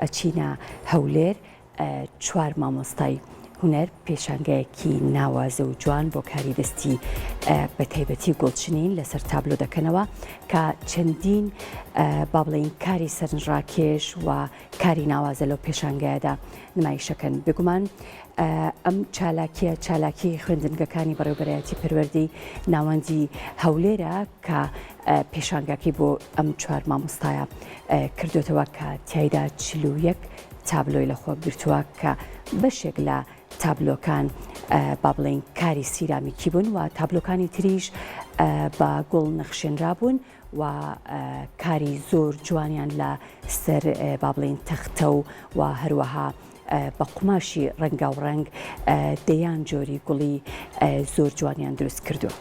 ئەچینە هەولێر چوار مامۆستای هونەر پێشانگایەکی ناوازە و جوان بۆ کاری دەستی بە تایبەتی گوڵچنین لەسەر تابلۆ دەکەنەوە کە چەندین با بڵێین کاری سەرنجڕاکێش و کاری ناوازە لەو پێشانگایەدا نمایشەکەن بێگومان ئەم چالاکیە چالاکی خوێندنگەکانی بەڕێوبەرایەتی پەروەردەی ناوەندی هەولێرە کە پێشانگاکەی بۆ ئەم چوار مامۆستایە کردوتەوە کە تیایدا 41 تابلۆی لەخۆ گرتووە کە بەشێک لە تابلۆکان با بڵێین کاری سیرامیکی بوون و تابلۆکانی تریش بە گوڵ نەخشێنرابوون و کاری زۆر جوانیان لە سەر با بڵێین تەختە و و هەروەها بە قوماشی ڕەنگاوڕەنگ دەیان جۆری گوڵی زۆر جوانیان دروست کردووە.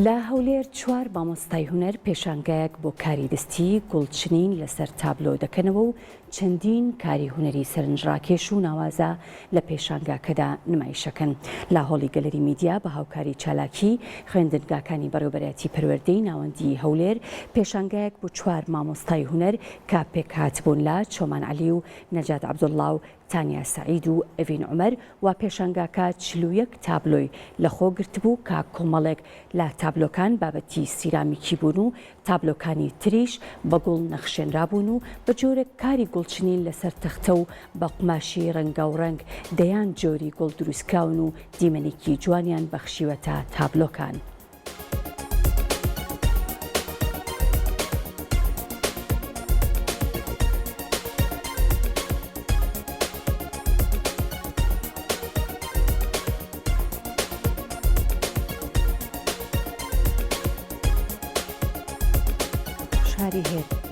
لە هەولێر چوار مامۆستای هونەر پێشانگایەک بۆ کاری دەستی گوڵچنین لەسەر تابلۆ دەکەنەوە و چەندین کاری هونەری سەرنجڕاکێش و ناوازە لە پێشانگاکەدا نمایشەکەن. لە هۆڵی گەلەری میدیا بە هاوکاری چالاکی خوێندنگاکانی بەڕێوبەرایەتی پەروەردەی ناوەندی هەولێر پێشانگایەک بۆ چوار مامۆستای هونەر کە پێکهاتبوون لە چۆمان عەلی و نەجات عەبدوڵڵا و تانیا سەعید و ئەڤین عومەر و پێشانگاکە 41 تابلۆی لەخۆ گرتبوو کە کۆمەڵێک لە تابلۆکان بابەتی سیرامیکی بوون و تابلۆکانی تریش بە گوڵ نەخشێنرابوون و بە جۆرێک کاری گوڵچنین لەسەر تەختە و بە قوماشی ڕەنگاوڕەنگ دەیان جۆری گوڵ دروستکراون و دیمەنێکی جوانیان بەخشیوەتە تابلۆکان. شاری هێر.